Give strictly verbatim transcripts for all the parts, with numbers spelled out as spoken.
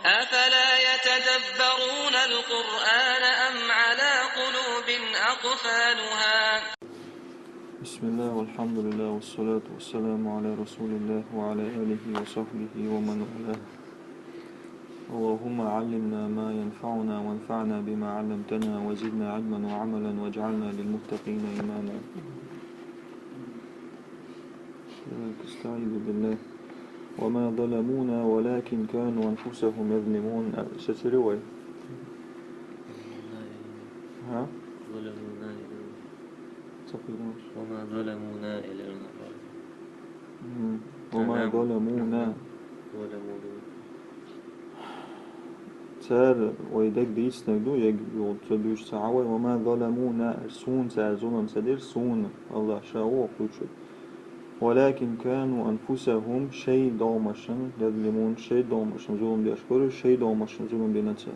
أفلا يتدبرون القرآن أم على قلوب أقفالها؟ بسم الله والحمد لله والصلاة والسلام على رسول الله وعلى آله وصحبه ومن والاه. اللهم علمنا ما ينفعنا وانفعنا بما علمتنا وزدنا علما وعملا واجعلنا للمتقين إماما. أستعيذ بالله. وما ظلمونا ولكن كانوا أنفسهم يظلمون. شتري وي؟ ها؟ ظلمونا إلى، تقريبا. وما ظلمونا إلى المرة. مم. وما ظلمونا. ظلمونا. Цар вай дег дийцинарг ду, яг йолча дуьйш ца хьавай, وما ظلمونا, суна цар зулам ца дир, суна, Аллах ша ву кхуьйчу. ولكن كانوا أنفسهم, шай догӀмашан, يظلمون, шай догӀмашан зулам деш бара, шай догӀмашан зулам дина цар.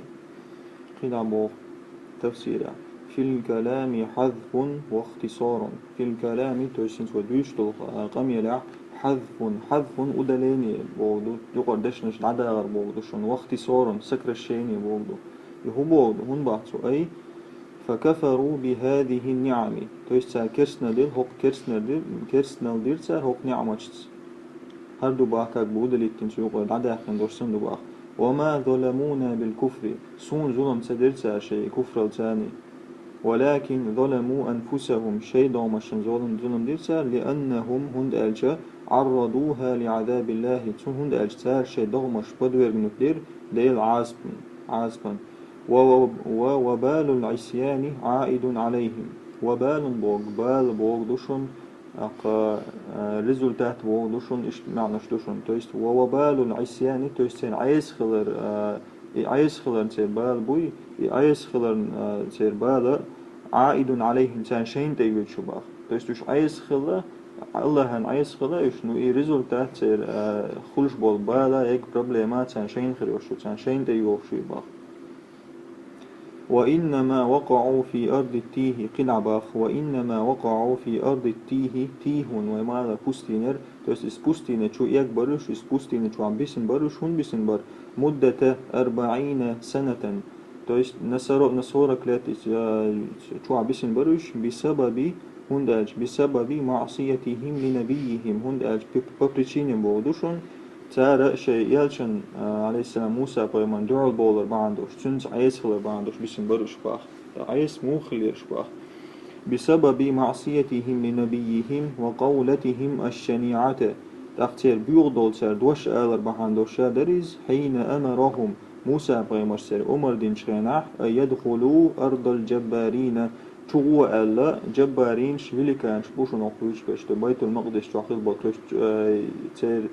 Кхин дӀа боху тафсира. في الكلام حذف واختصار. في الكلام, то есть хӀинца вай дуьйцуш долу, а, къамелехь, حذف, حذف удаление боху ду, юкъара дешнаш дӀадахар боху ду шуна, واختصار, сокращение боху ду. И хӀун боху ду, хӀун боху цо, أي فكفروا بهذه النعم. То есть цара керстанал дира, хӀокху керстанал дира, керстанал дира цара хӀокху ниӀматашца. ХӀара ду боху, как бы удалить дина цу юкъара дӀадаьккхина долуш санна ду боху. وما ظلمونا بالكفر. Суна зулам ца дира цара шайн куфралла царний. ولكن ظلموا أنفسهم, шай догӀмашна зулам, зулам дира цара, لأنهم, хӀунда аьлча, عرضوها لعذاب الله, цу, хӀунда аьлча цара шай догӀмаш подвергнуть дира Делан Ӏазапна, Ӏазапна. و، و، ووبال العصيان عائد عليهم. وبال боху, бала боху ду шуна, аккха, а, результат боху ду шуна, иштта маьӀнаш ду шуна. То есть, ووبال العصيان, то есть церан Ӏеса хилар, а, и Ӏеса хиларна церан бала буй, и Ӏеса хиларна, а, церан бала عائد عليهم, царна шайна тӀе йоьду шу боху. То есть уьш Ӏеса хилла, Аллахьан Ӏеса хилла уьш, ну и результат церан, а, хуьлуш болу бала, яга проблема царна шайна хир йолуш ю, царна шайна тӀе йогӀуш ю боху. وإنما وقعوا في أرض التيه, кхин дӀа боху, وإنما وقعوا في أرض التيه, тие хӀун вай ма аьлла пустыня яра, то есть иза пустыня чу эгна бара уьш, иза пустыня чохь бисина бара уьш, хӀунда бисина бара, مدة أربعين سنة, то есть на соро-, на сорок лет иза, э, чохь бисина бара уьш, بسبب, хӀунда аьлча, بسبب معصيتهم لنبيهم, хӀунда аьлча, п-, по причине боху ду шуна, цара шайн элчан, а, Ӏалайхиссалам, Муса пайхамаран дуьхьал бовлар бахьана долуш, цуьнца Ӏеса хилар бахьана долуш бисина бара уьш боху. Ткъа Ӏеса муха хилира уьш боху? بسبب معصيتهم لنبيهم وقولتهم الشنيعة. ТӀаккха церан боьха долу цара дош алар бахьана долуш ша дара иза, حين أمرهم, Муса пайхамара церан омра динчу хенахь, أن يدخلوا أرض الجبارين, чу гӀо аьлла, джаббаринаш, великанаш бу шуна хӀокху кхуьйчу берш, тӀе Байтул-Макъдис чохь хилла болу кхуьйчу, э, цер-,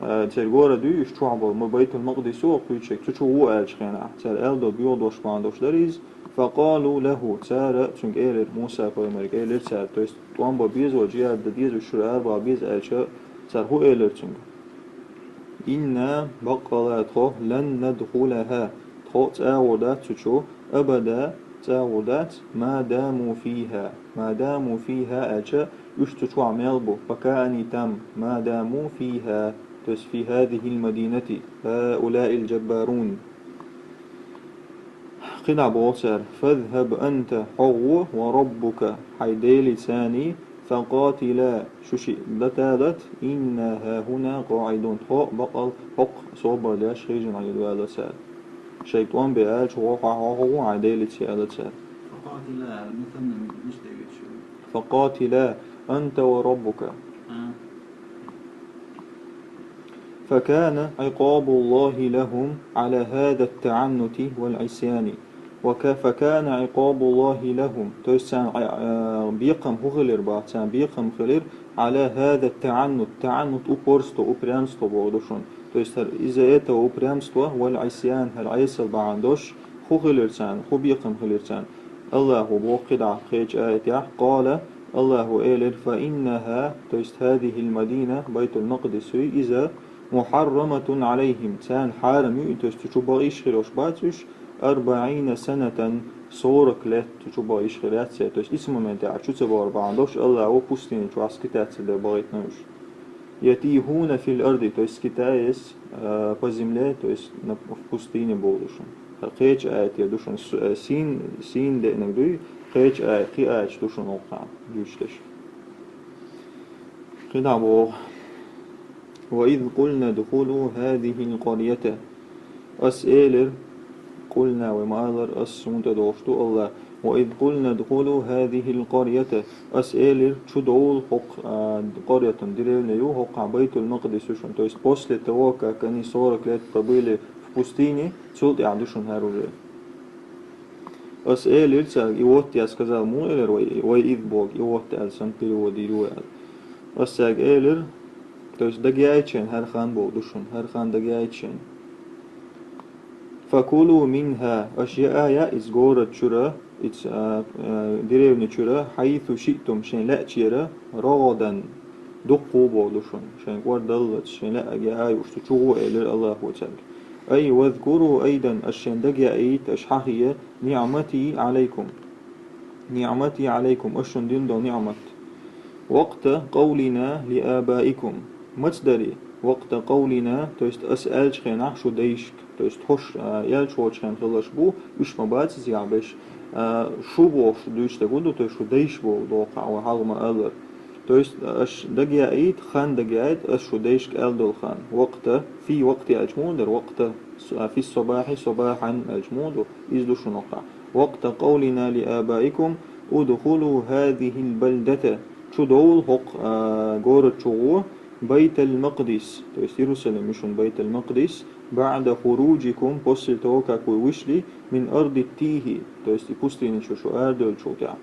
э, церан город ю, уьш чохь болу, ма Байтул-Макъдис ю хӀокху кхуьйчу, цу чу гӀо аьллачу хенахь. Цара аьлла долу боьха дош бахьана долуш дара иза. فقالوا له, цара цуьнга элира, Муса пайхамарга элира цара, то есть тӀом бан беза, джихӀад дан деза, уьш шуьра арабаха беза аьлча, цара хӀун элира цуьнга? إنا, баккъалла тхо, لن ندخلها, тхо цӀа а гӀур дац цу чу, أبدا, цӀа а гӀур дац, ما داموا فيها, ما داموا فيها аьлча, уьш цу чохь мел бу, пока они там, ما داموا فيها, то есть في هذه المدينة هؤلاء الجبارون. Кхин дӀа боху цара: فاذهب أنت, хьо гӀо, وربك, хьайн Делица, فقاتلا, шу шиъ латалат, إنا هاهنا قاعدون, тхо баккъал хӀокху собар деш хижина хьийла ваьлла цара. Шайга тӀом бе аьлча, хьо, хьо, хьо гӀо хьайн Делица аьлла цара. فقاتلا, المثنى من المستوي شو؟ فقاتلا أنت وربك. А. فكان عقاب الله لهم على هذا التعنت والعصيان. وك-، فكان عقاب الله لهم. То есть царна, э, бекхам хӀун хилира боху, царна бекхам хилира على هذا التعنت. Таъаннут, упорство, упрямство боху ду шуна. То есть из-за этого упрямства والعصيان, хӀара Ӏесал бахьана долуш, хӀун хилира царна, хӀун бекхам хилира царна. Аллахо боху кхидӀа кхечу аятехь, قال, Аллахо элира, فإنها, то есть هذه المدينة, Байтул-Макъдис ю иза, محرمة عليهم, царна хьарам ю, то есть цу чу бан йиш хир йолуш бац уьш, أربعين سنة, сорок лет цу чу бан йиш хир яц церан. То есть исс моментехь чу ца бахар бахьана долуш, Аллахо пустыня чохь скитаться дан бахийтина уьш. يتيهون في الأرض, то есть скитаясь, э, по земле, то есть на, в пустыне болуш. Кхечу аятехь ду шуна, с-, э, син, син деанарг дуй, кхечу ая-, кхин аятехь ду шуна оккхахь дуьйцуш дерш. Кхин дӀа боху: وإذ قلنا ادخلوا هذه القرية. Ас элира, قلنا, вай ма-аллара, ас, суна тӀедогӀуш ду АллахӀ. وإذ قلنا ادخلوا هذه القرية. Ас элира, чудовла хӀокху, а, قرية, деревня ю, хӀокхахь Байтул-Макъдис ю шуна. То есть после того, как они сорок лет пробыли в пустыне, цул тӀаьхьа ду шуна хӀара уже. Ас элира цаьрга, и вот я сказал, ма элира вай, وإذ боху, и вот аьлла санна перевод йийр ю аьлла. Ас цаьрга элира, то есть дагаяйча шайна хӀара хан боху ду шуна, хӀара хан дагаяйча шайна. فكلوا منها, аша яа яа иза город чуьра, иза, а, а, деревня чуьра, حيث شئتم, шайн лаьачара, رغدا, дуккха боху ду шуна, шайн кӀордаллалц, шайн лаьа яа юуш цу чугӀо, элира АллахӀа цаьрга. أي واذكروا أيضا, аша шайн дагаяийта, аша хьахийа, نعمتي عليكم. نعمتي عليكم, ас шуна дина долу ниӀмат. وقت قولنا لآبائكم. Маца дарий? وقت قولنا, то есть ас аьллачу хенахь шун дайшка, то есть хӀорш, а, аьллачу волчу хенахь хилларш бу, уьш ма бац иза яхь берш. А, шу бохуш дуьйцуш дерг хӀун ду, то есть шун дайш боху доккхахь, вай хьалха ма-аллара. То есть аша дагаяийта, хан дагаяийта, ас шун дайшка аьлла долу хан. وقت, في وقت аьлча муха дара, وقت, с-, а, في الصباح صباحا аьлча муха ду, иза ду шуна оккхахь. وقت قولنا لآبائكم ادخلوا هذه البلدة. Чудовла хӀокху, а, город чугӀо, بيت المقدس, то есть Иерусалим ю шуна, بيت المقدس, بعد خروجكم, после того, как вы вышли, من أرض التيه, то есть и пустыни чу шу арадевллачул тӀаьхьа.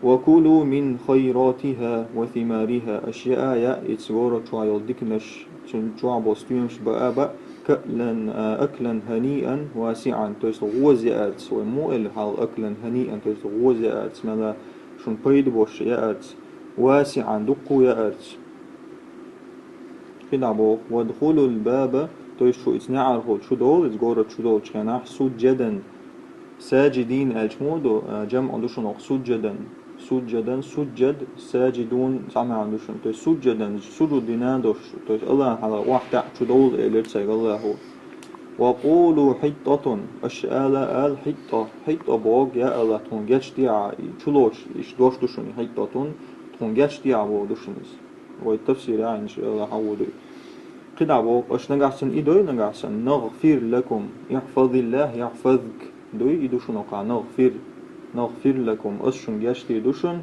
وكلوا من خيراتها وثمارها, аша яа яа иза город чохь йолу диканаш, цуьнан чохь болу стоьмаш баа баа, كألا, а, أكلا هنيئا واسعا, то есть гӀоза яарца, вай муха элира хьалха أكلا هنيئا, то есть гӀоза яарца, мела шуна пайда беш яарца, واسعا, дуккха яарца. Кхин дӀа боху: وادخلوا الباب, то есть шу иза неӀархо чу довла, иза город чу довлучу хенахь, سجدا, ساجدين аьлча муха ду, а, جمع ду шуна оккхахь سجدا. سجدا, سجد, ساجدون цхьа маьӀна ду шуна. То есть سجدا, сужуд дина долуш, то есть АллахӀан хьалха охьатаьӀа чу довла, элира цаьрга АллахӀа. وقولوا حطة, аша ала ала حطة, حطة боху, я АллахӀ, тхуна гечдехьа, и чулоцуш, иштта дош ду шуна, حطة, тхуна гечдехьа боху ду шуна иза. Вай тафсир яьхьинчу АллахӀа хьан ву дуй. Кхин дӀа боху, аша нагахь санна и дой, нагахь санна, نغفر لكم, احفظ الله يحفظك. Дуй, и ду шуна оккхахь, نغفر, نغفر لكم, ас шуна гечдийр ду шуна,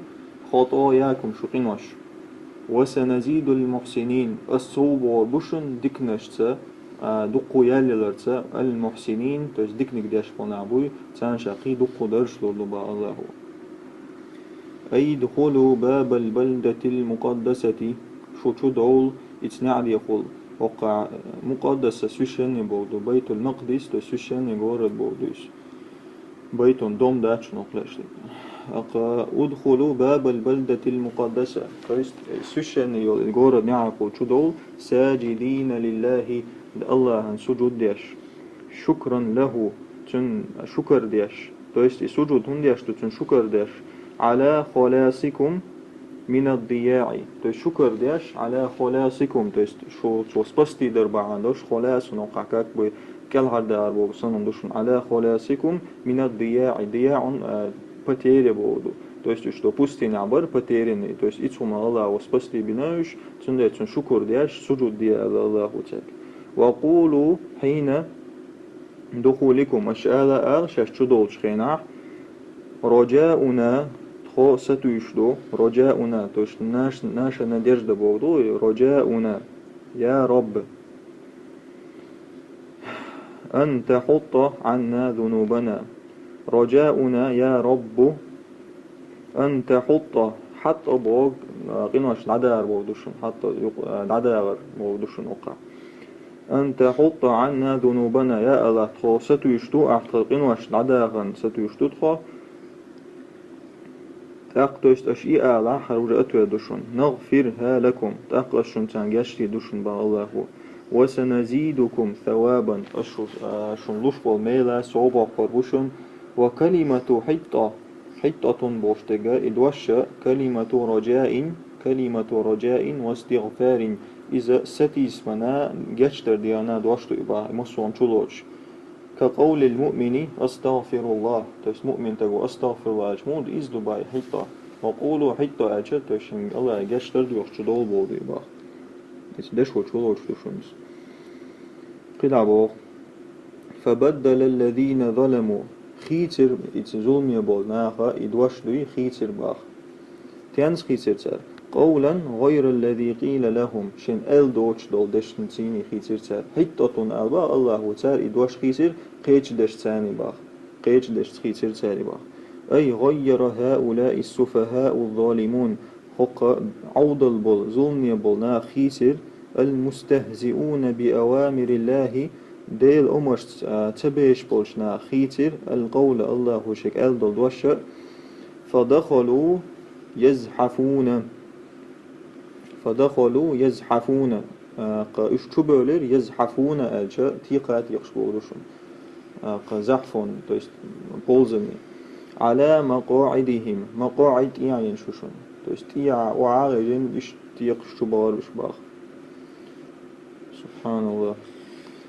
خطاياكم, шун къинош. وسنزيد المحسنين, ас сов бохур бу шуна диканашца, а, дуккха яьллаларца, المحسنين, то есть диканиг деш болу нах буй, царна ша кхин дуккха даржаш лур ду боху АллахӀа. أي ادخلوا باب البلدة المقدسة, шу чу довла, иза неӀарехула, хӀокхахь, э, مقدسة, священный боху ду, Байтул-Макъдис, то есть священный город боху ду иза. Байтун дом дац шуна оккхахь лаьаш дерг. ТӀаккха ادخلوا باب البلدة المقدسة, то есть, э, священный йолу и город неӀарехула чу довла, ساجدين لله, АллахӀан сужуд деш, شكرا له, цуьнан шукар деш. То есть и сужуд хӀунда деш ду, цуьнан шукар деш, على خلاصكم من الضياع. То есть шукар деш, على خلاصكم, то есть шу цо спасти дар бахьана долуш, خلاص, ну, как бы, кӀелхьардахар боху санна ду шуна, على خلاصكم من الضياع. ضياع, а, потеря боху ду. То есть уьш ду пустынехь бара потерянный, то есть и цхьа хӀума АллахӀа спасти бина уьш, цундела цуьнан шукар деш, сужуд де аьлла АллахӀа цаьрга. وقولوا حين دخولكم, аша ала ала шаьш чу долчу хенахь, رجاؤنا, тхо сатуьйсуш ду, رجاؤنا, то есть наш-, наша надежда боху ду, رجاؤنا, يا رب, أن تحط عنا ذنوبنا. رجاؤنا يا رب أن تحط, حط боху, а, къинош дӀадахар боху ду шуна, حط юкъ-, а, дӀадахар боху ду шуна оккхахь. أن تحط عنا ذنوبنا, я АллахӀ, тхо сатуьйсуш ду, ахь тхан къинош дӀадахарна сатуьйсуш ду тхо. ТӀаккха, то есть, аша и алахь, хӀара уже ответ ду шуна. نغفرها لكم, тӀаккха ас шуна царна гечдийр ду шуна боху АллахӀа. وسنزيدكم ثوابا, ас шу-, а, шуна луш болу мела сов боккхур бу шуна. وكلمة حطة, حطة бохуш дерг, и дош, كلمة رجاء, كلمة رجاء واستغفار. Иза сатийсамана гечдар дегӀана дош ду и бах, массо а чулоцуш. كقول المؤمن أستغفر الله. То есть муъмин таго астагфируллах аьлча, муд из ду бай хӀитта. وقولوا حطة аьлча, то есть шин Аллахьа гечдар дош чу долу боху ду и бах. Иза дешо чулоцуш ду шуна. КхидӀа боху. فبدل الذين ظلموا. Хийцира, иза зуламе болу наха, и дош дуй, хийцира баха. Тенца хийцира цара? قولا غير الذي قيل لهم. Шен аьл доцуш долу дешна цийний хийцира цара. حطة аьлла баха Аллахо, цара и дош хийцира кхечу дешца царний баха. Кхечу дешца хийцира цара и баха. أي غير هؤلاء السفهاء الظالمون. ХӀокху Ӏовдал болу, зуламе болу нах хийцира, المستهزئون بأوامر الله, Делан омаршца, а, ца безаш болчу нах хийцира, القول, Аллахо шега аьлла долу дош а, فدخلوا يزحفون. فدخلوا يزحفون. А, кха уьш чу бевлира, يزحفون аьлча, текха текхаш боху ду шуна. А, кха захьфун, то есть ползание. على مقاعدهم. МакъаӀид тӀехьа йина шу шуна. То есть тӀехьа охьа а хьежина, иштта текхаш чу бахара уьш баха. Субханаллах.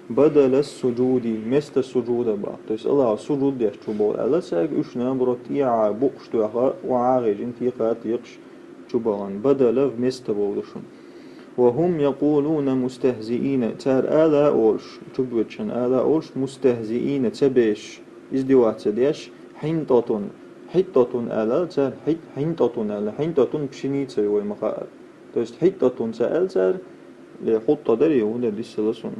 بدل السجود, вместо суджуда баха. То есть Аллахо суджуд деш чу бахара аьлла цаьрга, уьш, наоборот, тӀехьа букъаш тоьхна, охьа а хьежина, текха текхаш чу бахана. بدل, вместо боху ду шуна. وهم يقولون مستهزئين. Цара ала а олуш, чубоьдучунна ала а олуш, مستهزئين, ца безаш, издеваться деш, حنطة. حطة аьлла цара, хӀит-, حنطة аьлла. حنطة пшеница ю вай ма хаара. То есть حطة ца аьлла цара, э, хӀутта дара, хӀун дара, диссала суна.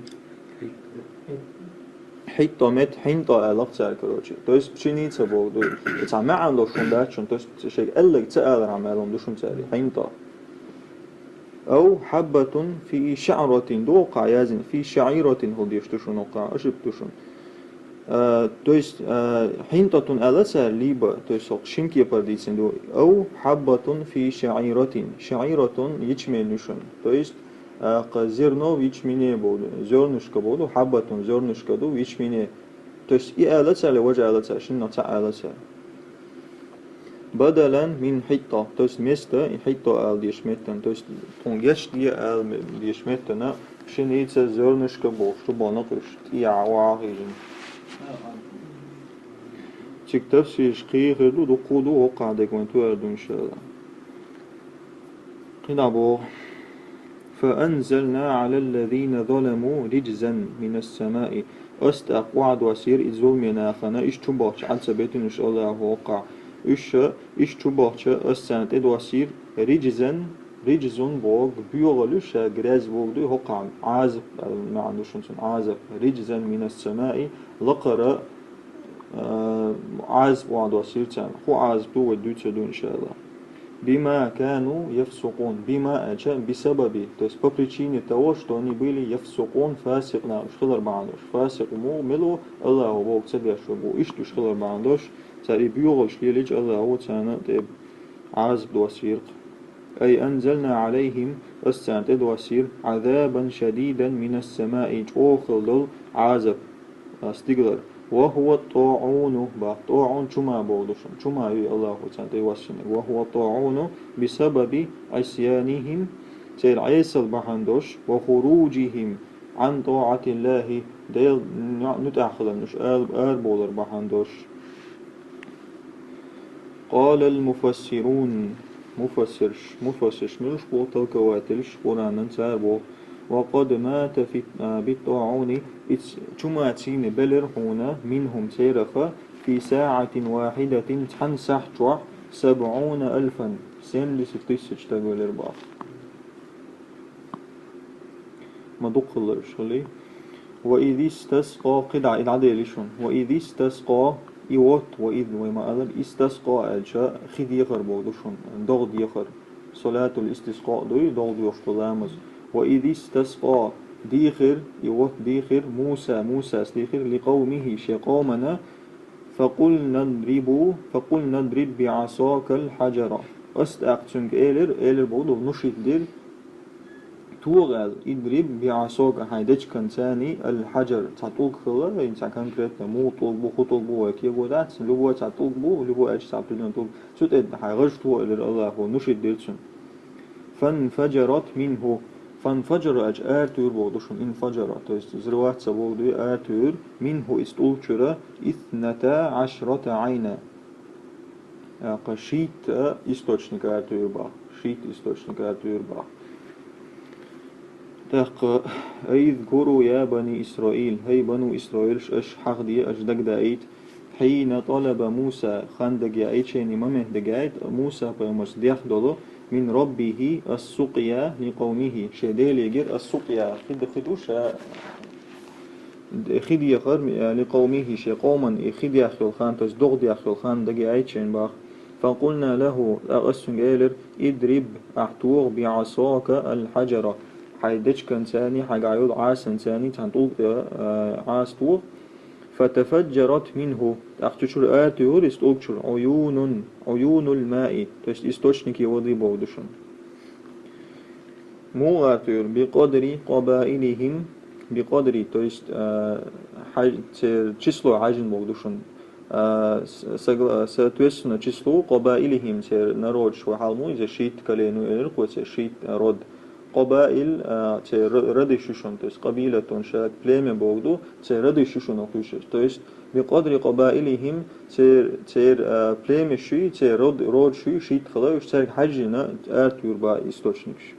ХӀитта мет, хьинтӀа аьлла цара, короче. То есть пшеница боху ду. И цхьа маьӀна долуш хӀума дац шуна. То есть шайга аьлларг ца алархьама аьлла хӀума ду шуна цара. ХьинтӀа. أو حبة في شعرة, ду хӀокхахь яздина, في شعيرة хӀу деш ду шуна хӀокхахь, ошибка ду шуна. А, то есть, а, حنطة аьлла цара либо, то есть хӀокху шина кепара дийцина ду. أو حبة في شعيرة. شعيرة ячмень ю шуна. То есть, а, кха зерно в ячмене боху ду, зернышко боху ду, حبة зернышко ду в ячмене. То есть и аьлла цара, важа аьлла цара, шиннах цхьаъ аьлла цара. بدلا من حطة, то есть вместо и хьитта аьлла деш меттана, то есть тхуна гечде аьлла ме-, деш меттана, пшеница, зернышко бохуш ду боху накъуш, тӀехьа охьа хьийжина. Цига тафсираш кхин хир ду, дуккха а ду, хӀокхахь дерг вайн тоьар ду, иншаАллахӀ. КхидӀа боху. فأنزلنا على الذين ظلموا رجزا من السماء. Ас тӀаккха охьадоссийра и зуламе нахана, уьш чубахча Ӏад ца бетина уьш АллахӀа хӀокхахь. Уьш, уьш чубахча, ас царна тӀедоссийра رجزا, رجز боху, боьгӀал ю ша, грязь боху ду, хӀокхахь Ӏазап, маьӀна ду шуна цуьнан Ӏазап. رجزا من السماء, лакхара, а, Ӏазап охьадоссийра царна. ХӀун Ӏазап ду, вай дуьйцур ду, иншаАллахӀ. بما كانوا يفسقون. بما аьлча, بسبب, то есть по причине того, что они были يفسقون, фасикъ нах уьш хилар бахьана долуш. Фасикъ мо мила ву, АллахӀа бохург ца деш верг ву. Иштта уьш хилар бахьана долуш, цара и боьгӀалш лелийча, АллахӀа царна тӀе Ӏазап доссийра-кх. أي أنزلنا عليهم, ас царна тӀедоссийра, عذابا شديدا من السماء, чӀогӀа хила долу Ӏазап, а, стигалара. وهو الطاعون, бах, тӀоӀун чума боху ду шуна. Чума ю АллахӀа царна тӀе воссинарг. وهو الطاعون بسبب عصيانهم, церан Ӏесал бахьана долуш, وخروجهم عن طاعة الله, Делан нуьтӀахь хиларна уьш ара, арабовлар бахьана долуш. قال المفسرون, муфассирш, муфассирш муьлш боху, толковательш Къуранан, цара боху: وقد مات في, а, بالطاعون, и ц-, чума цийна белира хьуна, منهم, церах, في ساعة واحدة, цхьана сахьт чохь, سبعون ألفا, семьдесят тысяч стаг велира боху. Ма дукха хилла уьш хилий. وإذ استسقى, кхидӀа и дӀаделира шуна. وإذ استسقى, и вот, وإذ, вай ма-аллара, استسقى аьлча, хи дехар боху ду шуна, догӀа дехар. صلاة الاستسقاء дуй, догӀа доьхуш долу ламаз. وإذ استسقى, дийхира, и вот дийхира, Муса, Мусас дийхира, لقومه, шен къомана, فقلنا اضربوا, فقلنا اضرب بعصاك الحجر. Ас тӀаккха цуьнга элира, элира боху ду, нушит дира, тогӀа аьлла, اضرب بعصاك, хьайн дечкан царний, الحجر, цхьа тӀулг хилла, хӀинца конкретно муха тӀулг бу, хӀун тӀулг бу вай кего дац, любой цхьа тӀулг бу, любой аьлча цхьа определённый тӀулг, цу тӀе хьайн гӀаж тогӀа элира АллахӀа, нушит дира цуьнга. فانفجرت منه. فانفجر аьлча аратуьйр бохург ду шуна, انفجر, то есть взрываться бохург ду, аратуьйр, منه из тӀулг чура, اثنتا عشرة عينا. ТӀаккха шийтта источник аратуьйр боху, шийтта источник аратуьйр боху. ТӀаккха, اذكروا يا بني إسرائيل, хӀай бану Исраилаш, аша хьахаде, аша дагадаийта, حين طلب موسى, хан дагаяийта шайна, момент дагаяийта, Муса пайхамарца дехна долу, من ربه السقيا لقومه, шен Делегара السقيا, хи ду, хи ду ша, хи дехар, لقومه, шен къоман и хи дехна йолу хан, то есть догӀа дехна йолу хан дагаяийта шайна боху. فقلنا له, тӀаккха аса цуьнга элира, اضرب, ахь тоха, بعصاك الحجر, хьайн дечканцарний, хьайгахь йолу Ӏасанцарний цхьана тӀулга тӀе, а, Ӏаса тоха. فتفجرت منه, тӀаккха цу чуьра аратуьйхира иза тӀулг чуьра, عيون, عيون الماء, то есть источники воды бохург ду шуна. Муха аратуьйхира, بقدر قبائلهم, بقدر, то есть, а, хьаж-, церан число хьаьжжина бохург ду шуна. А, с-, согла-, соответственно числу قبائلهم, церан народаш, вай хьалха ма, иза шийтта колено элира кхо, церан шийтта род. Къабаил, а, церан р-, родаш ю шуна, то есть къабилатун, шен племя бохург ду, церан родаш ю шуна хӀокху йишас. То есть بقدر قبائلهم, цер-, церан, а, племяш ю, церан род-, родаш ю, шийтта хилла уьш, цаьрга хьаьжжина аратуьйхира боху источникаш.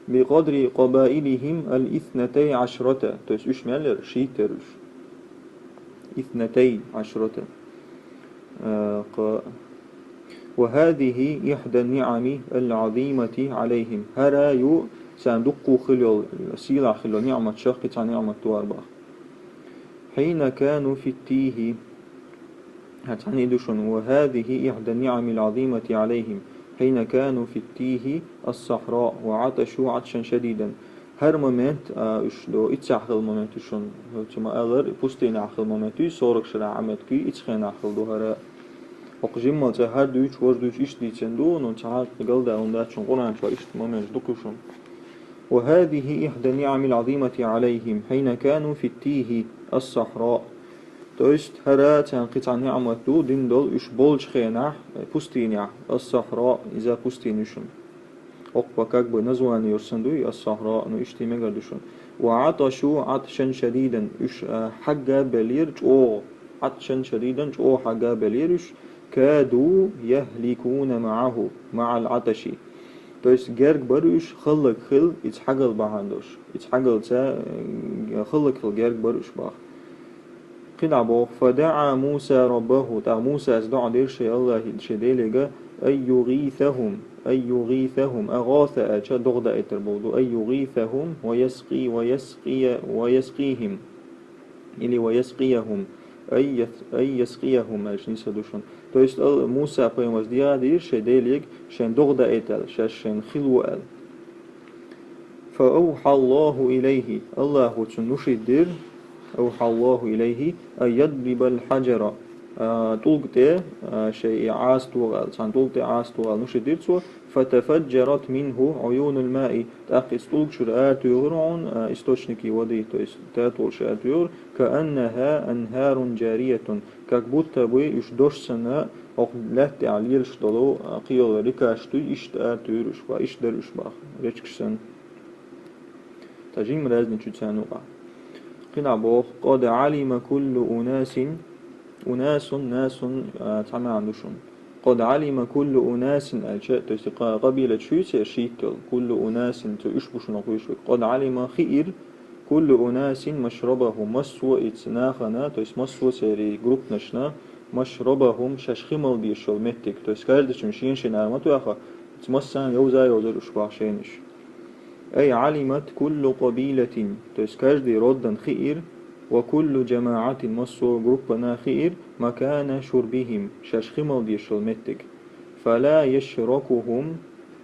بقدر قبائلهم الاثنتي عشرة, то есть уьш мел яра, шийтта яра уьш. اثنتي عشرة. А, кха. وهذه إحدى النعم العظيمة عليهم. ХӀара ю царна дуккха хилла йолу, сийлахь хилла йолу ниӀматех кхин цхьа ниӀмат ду хӀара боху. حين كانوا في التيه. ХӀара цхьаьна и ду шуна, وهذه إحدى النعم العظيمة عليهم حين كانوا في التيه الصحراء وعطشوا عطشا شديدا. ХӀара момент, а, уьш ду, иццехь хилла момент ю шуна. Цу ма-аллара, пустынехь хилла момент ю, сорок шарахь Ӏамат куй, иццу хенахь хилла ду хӀара. ХӀокху жиммал цӀе хӀара дуьйцу, важа дуьйцу иштта дийцина ду, но цхьа хьалха галда хӀума дац шуна, Къуръан чохь иштта моменташ ду кху шуна. وهذه إحدى النعم العظيمة عليهم حين كانوا في التيه الصحراء. То есть, хӀара царна кхин цхьа ниӀмат ду, дина долу уьш болчу хенахь, э, пустынехь, الصحراء, иза пустыня ю шуна. ХӀокху как бы название йорсан дуй, الصحراء, ну, иштта мегар ду шуна. وعطشوا عطشا شديدا, уьш, а, хьагга беллера чӀогӀа, عطشا شديدا, чӀогӀа хьагга беллера уьш, كادوا يهلكون معه مع العطش. То есть герга бара уьш хӀаллакьхила иза хьагалла бахьана долуш. Иза хьагаллица, э, хӀаллакьхила герга бара уьш боху. Кхин дӀа боху, فدعا موسى ربه, тӀаккха Мусас доӀа дира шен Аллахье, шен Делега, أن يغيثهم, أن يغيثهم, أغاث аьлча догӀа даийтар бохург ду, أن يغيثهم ويسقي، ويسقي، ويسقيهم. Или ويسقيهم. أن يس-، أن يسقيهم аьлча нийса ду шуна. То есть ал-, Муса пайхамарс доӀа дира шен Делега, шен догӀа даийта аьлла, шаьш шайна хилла ву аьлла. فأوحى الله إليه, Аллахо цунна нушид дира, أوحى الله إليه أن يضرب الحجر, а, тӀулга тӀе, а, шен и Ӏаса тоха аьлла, цхьана тӀулга тӀе Ӏаса тоха аьлла нушид дира цо, فتفجرت منه عيون الماء, тӀаккха иза тӀулга чуьра аратуьйхира хьуна, а, источники воды, то есть татолаш аратуьйхира, كأنها أنهار جارية, как будто бы уьш дош санна, хӀокху лаьтта тӀехь лелаш долу, а, кхин йолу рекаш дуй, иштта аратуьйхира уьш боху, иштта дара уьш боху, речкаш санна. Цхьа жимма разница ю царна юкъахь. Кхин дӀа боху, قد علم كل أناس, أناس, ناس, а, цхьа маьӀна ду шуна. قد علم كل أناس аьлча, то есть къа-, къабилат ю церан шийтта йолу, كل أناس, цо уьш бу шуна хӀокху йишас. قد علم, хиира, كل أناس مشربهم, массо а иза нахана, то есть массо а церан группанашна, مشربهم, шаьш хи мала дезаш йолу меттиг. То есть каждачун шен-шен ара ма тоьхна, иза массарна йовза а йовзара уьш боху шайнаш. أي علمت كل قبيلة, то есть каждый роддан хиира, وكل جماعة, массо а группана хиира, مكان شربهم, шаьш хи мала дезаш йолу меттиг. فلا يشركهم,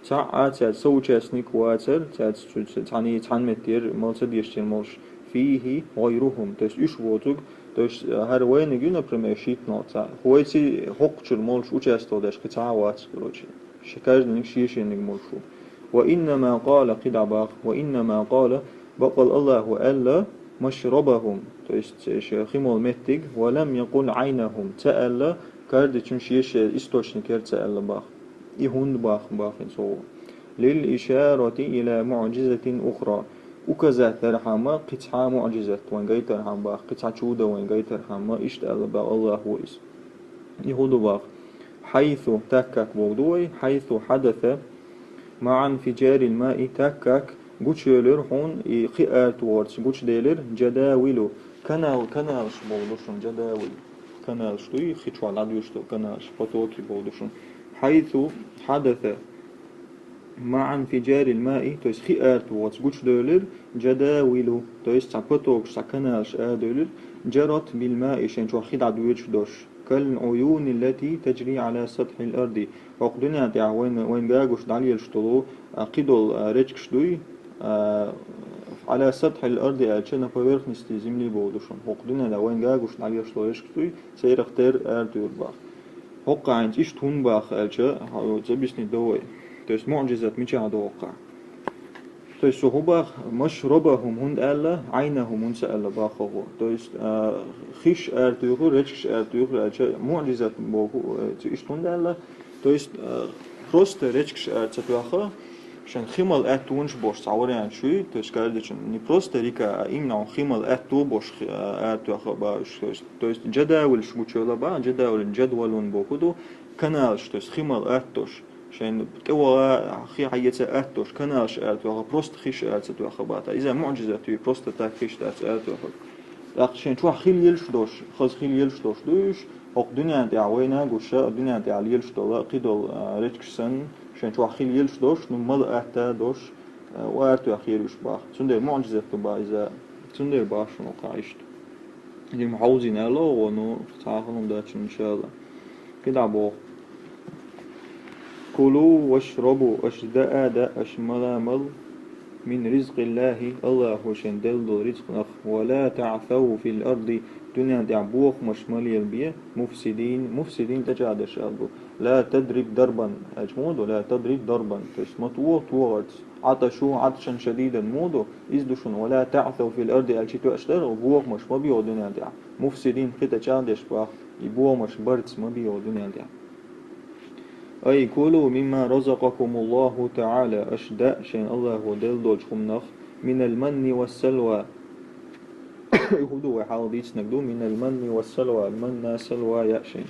цхьа а цаьрца соучастник вацара, цаьрца цу-, цу-, цхьаьна, цхьана меттера мала ца дезаш дерг молуш, فيه غيرهم, то есть уьш воцург, то есть, э, хӀара вайниг ю, например, шийтта нах цхьаъ, вайца хӀокху чуьра молуш участвовать деш кхин цхьа а вац, короче. Ше-, каждый шен-шениг молуш ву. وإنما قال, кхин дӀа боху, وإنما قال, бакъал Аллахо аьлла, مشربهم, то есть, э, шен хи мола меттиг, ولم يقل عينهم, ца аьлла, каждачун шен-шен источник яра ца аьлла боху. И хӀунда боху, боху хӀинца ву. للإشارة إلى معجزة أخرى. Указать дархьама кхин цхьа муӀжизат вайн гайтархьама бах, кхин цхьа чудо вайн гайтархьама, иштта аьлла бах Аллахо иза. И хӀун ду бах? حيث, так как боху ду вай, حيث حدث مع انفجار الماء, так как гучуйолура хьуна, и кхин ара тухарца гучуделира, جداول, канал, каналаш боху ду шуна, جداول. Каналаш дуй, кхин чохь дӀадоьдуш долу каналаш, потоки боху ду шуна. حيث حدث مع انفجار الماء, то есть кхин ара тухарца гучудевлира, جداول, то есть цхьа потокаш, цхьа каналаш арадевлира, جرت بالماء, шайн чохь кхин дӀадоьдуш долуш, كالعيون التي تجري على سطح الأرض. ХӀокху дуьнен тӀехь вайн, вайн гагуш дӀалелаш долу, а, кхидолу, а, речкаш дуй, а, على سطح الأرض аьлча, на поверхности земли боху ду шуна. ХӀокху дуьнен тӀехь вайн гагуш дӀалелаш долу речкаш дуй, церах тера арадевлира бах. ХӀокху хӀинца иштта хӀунда бах аьлча, хьо ца бисни довай. То есть муӀжизат мичахь ду хӀокхахь? То есть цо хӀун бах, مشربهم хӀунда аьлла, عينهم хӀунда ца аьлла бах хӀокхо. То есть, а, хиш аратуьйхира, речкаш аратуьйхира аьлча, муӀжизат боху, э, цо иштта хӀунда аьлла. То есть, а, просто речкаш ара ца тоьхна, шайн хи мала аьттонаш болуш цхьа вариант ю, то есть каждый чин не просто река, а именно хи мала аьтто болуш хи-, а, ара тоьхна бах уьш. То есть То есть джадавилш гучуйолу бах, джадавил, джадвалун боху ду, каналаш, то есть хи мала аттош. Шайн тӀе ваха, хи хьаэца аттош, каналаш ара тоьхна, просто хиш ара ца тоьхна бах. Иза муӀжизат ю, просто так хиш дац ара тоьхна. ТӀаккха шайн чохь хи лелаш долуш, хаза хи лелаш долуш ду уьш, хӀокху дуьнен тӀехь вайна гуш, дуьнен тӀехь лелаш долу, кхидолу, а, речкаш санна, шайн чохь хи лелаш долуш, ну, мала атта долуш, а, ара тоьхна хир уьш бах. Цундела муӀжизат ду бах иза, цундела бах шуна кхаъ иштта. Дим хьовзийна аьлла вон, ну, цхьа а хӀума дац, иншалла. КхидӀа боху. كلوا واشربوا, аша даа а даа, аша мала а мала, من رزق الله, Аллахо шайн делла долу рицкъанах, ولا تعثوا في الأرض, дуьнен тӀехь бохамаш ма лелабе, مفسدين, مفسدين тӀечӀагӀдеш аьлла ду. لا تضرب ضربا, аьлча муха ду, لا تضرب ضربا, то есть ма тоха тохарца. عطشوا عطشا شديدا муха ду, иза ду шуна, ولا تعثوا في الأرض аьлча тоьаш дара, бохамаш ма бе дуьнен тӀехь. مفسدين кхин тӀечӀагӀдеш бах, и бохамаш барца ма бе дуьнен тӀехь. أي كلوا مما رزقكم الله تعالى, аша даа шайн Аллахо делла долчу хӀуманах, من المن والسلوى. И хӀун ду вай хьалха дийцинарг ду, من المن والسلوى, манна, салва яа шайн.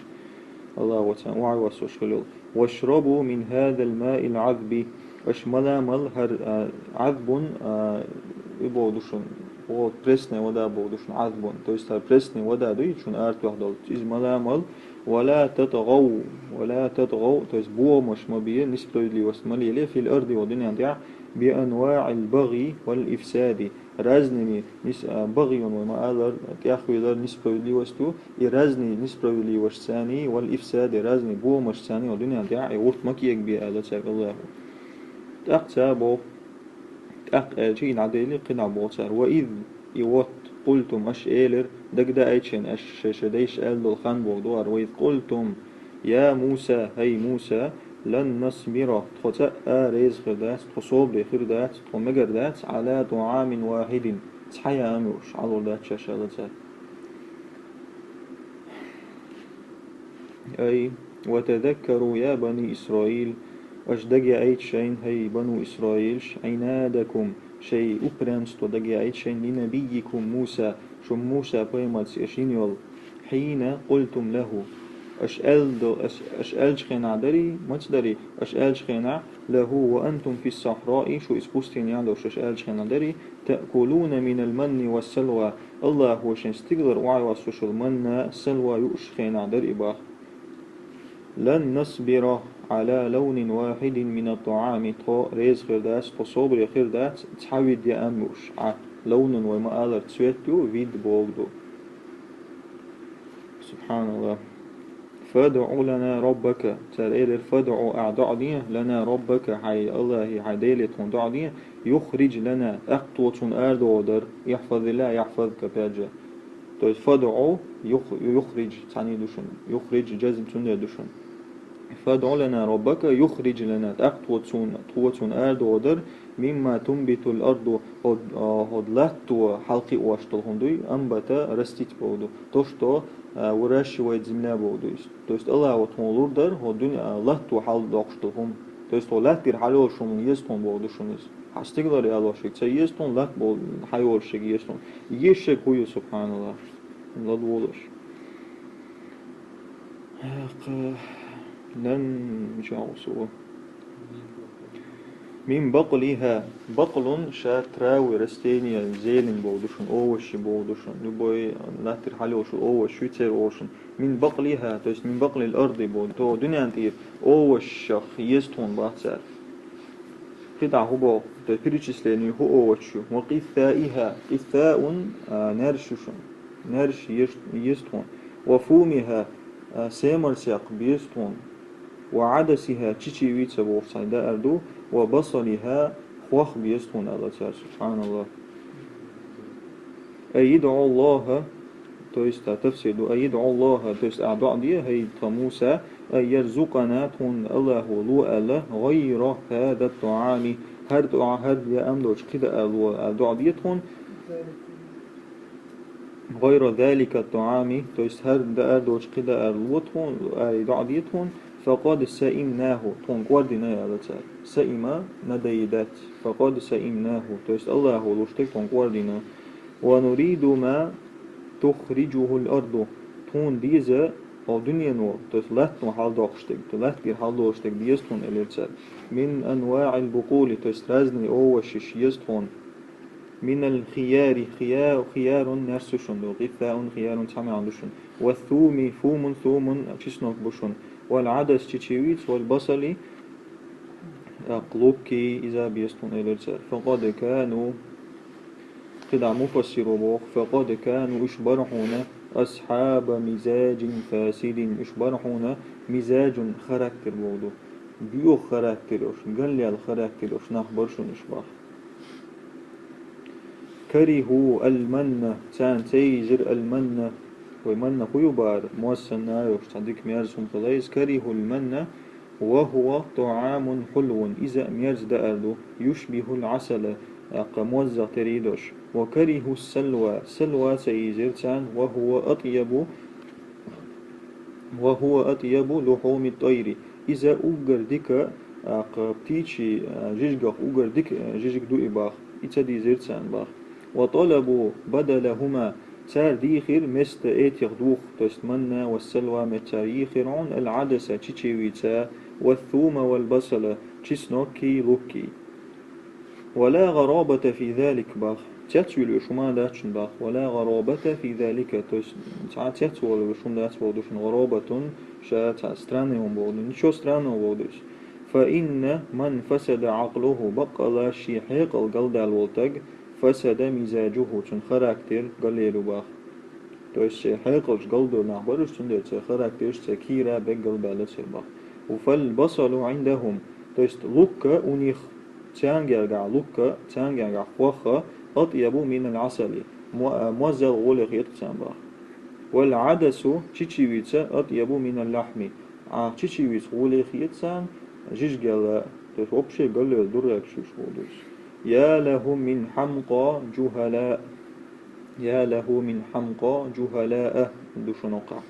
Аллахо царна охьавоссош хуьлийла. واشربوا من هذا الماء العذب. Аша мала а мала хӀара, а, Ӏазбун, а, и боху ду шуна, о, пресная вода боху ду шуна, Ӏазбун. То есть хӀара пресная вода дуй, шуна ара тоьхна долу. Иза мала а мала, ولا تطغوا, ولا تطغوا, то есть бохамаш ма бе, несправедливость ма лелае, في الأرض, дуьнен тӀехь, بأنواع البغي والإفساد. Разными, нис-, а, багъйун вай ма аллара, тӀехвилар, несправедливостью, и разными несправедливостяни, والإفساد, разными бохамашцани, дуьнен тӀехь, и гӀурт ма кегабе аьлла цаьрга Аллахо. ТӀаккха цара боху, тӀаккха аьлча, и дӀадели, кхидӀа боху цара. وإذ, и вот, قلتم, аша элира, дагадаийта шайна, аша шай-шай дайша аьлла долу хан боху дуара. وإذ قلتم يا موسى, хӀай Муса, لن نصبر, тхо цкъа а реза хир дац, тхо собаре хир дац, тхо мегар дац, على طعام واحد, цхьа яа а муьйш, Ӏалур дац шаьш аьлла цара. أي وتذكروا يا بني إسرائيل, аша дагаяийта шайна, хӀай бану Исраилаш, عنادكم, шайн упрямство дагаяийта шайна, لنبيكم موسى, шун Муса пайхамарца аша йина йолу, حين قلتم له, аша аьлла до-, аша, аша аьллачу хенахь дарий, маца дарий, аша аьллачу хенахь, له وأنتم في الصحراء, шу иза пустыне долуш аша аьллачу хенахь дарий, تأكلون من المن والسلوى, Аллахо шайн стигалара охьавоссош йолу манна, салва юуш хенахь дара и бах. لن نصبر على لون واحد من الطعام, тхо реза хир дац, тхо собаре хир дац, цхьа вид яа а муьйш, Ӏа, лавнун вай ма аллара цвет ю, вид боху ду. سبحان الله. فادع لنا ربك. Цара элира, فادع, ахь доӀа де, لنا ربك, хьайн Аллахе, хьайн Деле тхуна доӀа де, يخرج لنا, тӀаккха тхо цунна арадохур дара, احفظ الله يحفظك, опять же. То есть فادع, يخ-, يخرج, цхьаьний ду шуна, يخرج, джазм цундела ду шуна. فادع لنا ربك يخرج لنا, тӀаккха тхо цунна, тхо цунна арадохур дара, مما تنبت الأرض, хӀод-, а, хӀод латто хьалакхиош долу хӀума дуй, أنبت, растить боху ду. То, что, а, выращивает земля боху ду иза. То есть Аллахо тхуна лур дара, хӀод дуьне, а, латто хьалдоккхуш долу хӀума. То есть, тхо лаьттара хьалйолуш хӀума еза тхуна бохург ду шуна иза. Хьан стигалара ялош ерг ца еза тхуна, латта болу хьайолуш ерг еза тхуна. Еза ерг хӀун ю, субхьаналлахӀ? ЛадогӀалаш. Эх, нан, мичахь ву со? Мин бакълихӀа. Бакълун ша травы, растения, зелень бохург ду шуна, овощи бохург ду шуна. Любой лаьттара хьалйолуш овощ, шуьйцара овощ. Мин бакълихӀа, то есть мин бакълил арды бохург. То дуьнен тӀера овощах еза тхуна боху цара. КхидӀа хӀун боху? То есть перечисление хӀун овощ ю? Ва къиссаихӀа. Къиссаун, а, наьрс ю шуна. Наьрс еза, еза тхуна. Ва фумихӀа, а, семарсекх беза тхуна. Ва Ӏадасихьа, чичивица бохуш цхьа даар ду, ва басалихьа, хох беза тхуна, аьлла цара, субхьаналлахӀ. Ай йидӀу АллахӀа, то есть, а, тафсир ду, ай йидӀу АллахӀа, то есть, а, доӀа де, хӀай тхан Муса, ай ярзукъана, тхуна АллахӀа ло аьлла, гӀайра хӀаза тӀоӀами, хӀара тӀоӀа, хӀара яа ам долчу кхидӀа ло, а, доӀа де тхуна, гӀайра залика тӀоӀами, то есть хӀара даар долчу кхидӀа ло тхуна, ай доӀа де тхуна, факъад саимнаху, тхуна кӀордина аьлла цара. Саима надоедать, факъад саимнаху, то есть АллахӀа луш дерг тхуна кӀордина. Ва нуриду ма тухрижухул арду, тхуна деза хӀокху дуьнено, то есть латтано хьалдоккхуш дерг, то латтара хьалдолуш дерг деза тхуна, элира цара. Мин анваӀил букъули, то есть разные овощи еза тхуна. Минал хияри, хия-, хиярун наьрс ю шуна, къиссаун хиярун цхьа маьӀна ду шуна. Ва суми, фумун, сумун чеснок бу шуна. Вал Ӏадас чичивица, вал басали, тӀаккха лук, иза беза тхуна, элира цара. Факъад кану, кхидӀа муфассиро боху, факъад кану, уьш бара хьуна асхьаба мизаджин фасидин, уьш бара хьуна мизаджун характер бохург ду. Боьха характер йолуш, галъяьлла характер йолуш нах бара шуна уьш боху. Кариху ал-манна, царна ца ийзира ал-манна, вай манна хӀун ю бара, моз санна а йолуш, цхьа дика мерза хӀума хила иза, кариху ал-манна, ва хӀува тӀоӀамун хьулвун, иза а мерза даар ду, юшбихул Ӏасала, тӀаккха моззах тера йидош, ва кариху салва, салва ца ийзира царна, ва хӀува атъябу, ва хӀува атъябу лухьуми тӀайри, иза уггар дика, тӀаккха птичий, а, жижигах уггар дика, а, жижиг ду и боху, и ца дийзира царна боху. Ва тӀалабу бадалахӀума, цара дийхира место этих двух, то есть манна ва салва меттара йийхира хьуна, ал-Ӏадаса, чичивица, ва сума вал басала, чесноккий, луккий. Ва ла гӀарабата фи залик боху. Цецвуьйлуш хӀума дац шуна боху. Ва ла гӀарабата фи залика. То есть, цхьа цецвуьйлуш хӀума дац бохург ду шуна. ГӀарабатун ша цхьа странный хӀума бохург ду. Ничего странного бохург ду иза. Фа инна ман фасада Ӏакълуху. Баккъала шен хьекъал галдаьлла волу стаг, фасада мизаджуху. Цуьнан характер галъелла ю боху. То есть, шайн хьекъалш галдолу нах бара уьш, цундела церан характерш, церан кийра бегга галбаьлла церан боху. Фал басалу Ӏиндахум, то есть, лукка у них, царна гергахь лукка, царна гергахь хох а, атъябу минал Ӏасали, мо-, а, моззел гӀоле хета царна боху. Вал Ӏадасу, чичивица, атъябу минал лахьми, а, чичивица гӀоле хета царна жижигел, то есть, вообще галъелла дуррекаш уьш бохург ду иза. Я лаху мин хьамкъа джухала. Я лаху мин хьамкъа джухалаа ду шуна оккхахь.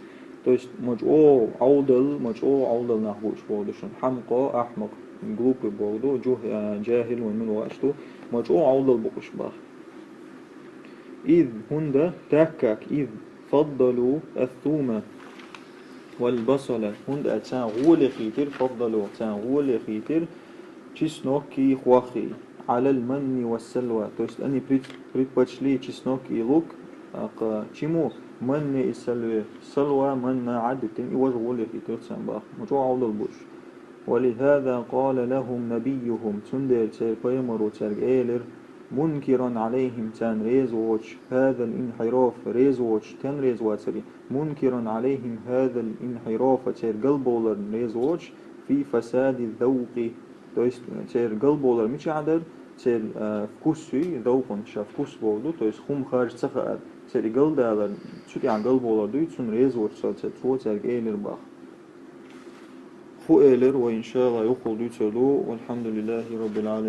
То есть, ма чӀогӀа Ӏовдал, ма чӀогӀа Ӏовдал нах бу уьш бохург ду шуна. Хьамкъа, ахьмакъ, глупый бохург ду, джух-, а, джахил вайн мила вац ду, ма чӀогӀа Ӏовдал бу уьш боху. Из, хӀунда, так как, из, фаддалу ас-сума вал басала, хӀунда аьлча царна гӀоле хийтира, фаддалу, царна гӀоле хийтира, чесноккий, хохий. Ӏалал манни ва салва. То есть они пред-, предпочли чеснок и лук, а, кха, чему манне и салве. Салва, манна, Ӏаддитина, и важа гӀоле хийтира царна боху. Ма чӀогӀа Ӏовдал бу уьш. Ва лихаза къала лахум набийюхум. Цундела церан пайхамаро цаьрга элира, мункиран Ӏалайхим, царна реза воцуш, хазал инхьираф, реза воцуш, стенна реза вацара? Мункиран Ӏалайхим хазал инхьирафа, церан галбовларна реза воцуш, фи фасади завкъи. То есть, церан галбовлар мичахь дара? Церан, а, вкус ю, завкъун ша вкус бохург ду, то есть хӀума харжа ца хаар. Церан и галдалар, цу тӀехь галбовлар дуй, цунна реза воцуш цо цаьрга элира боху. Ху элира вай, иншааллахӀ, юххул дуьйцур ду. Валхьамдулиллахи Раббил Ӏаламин.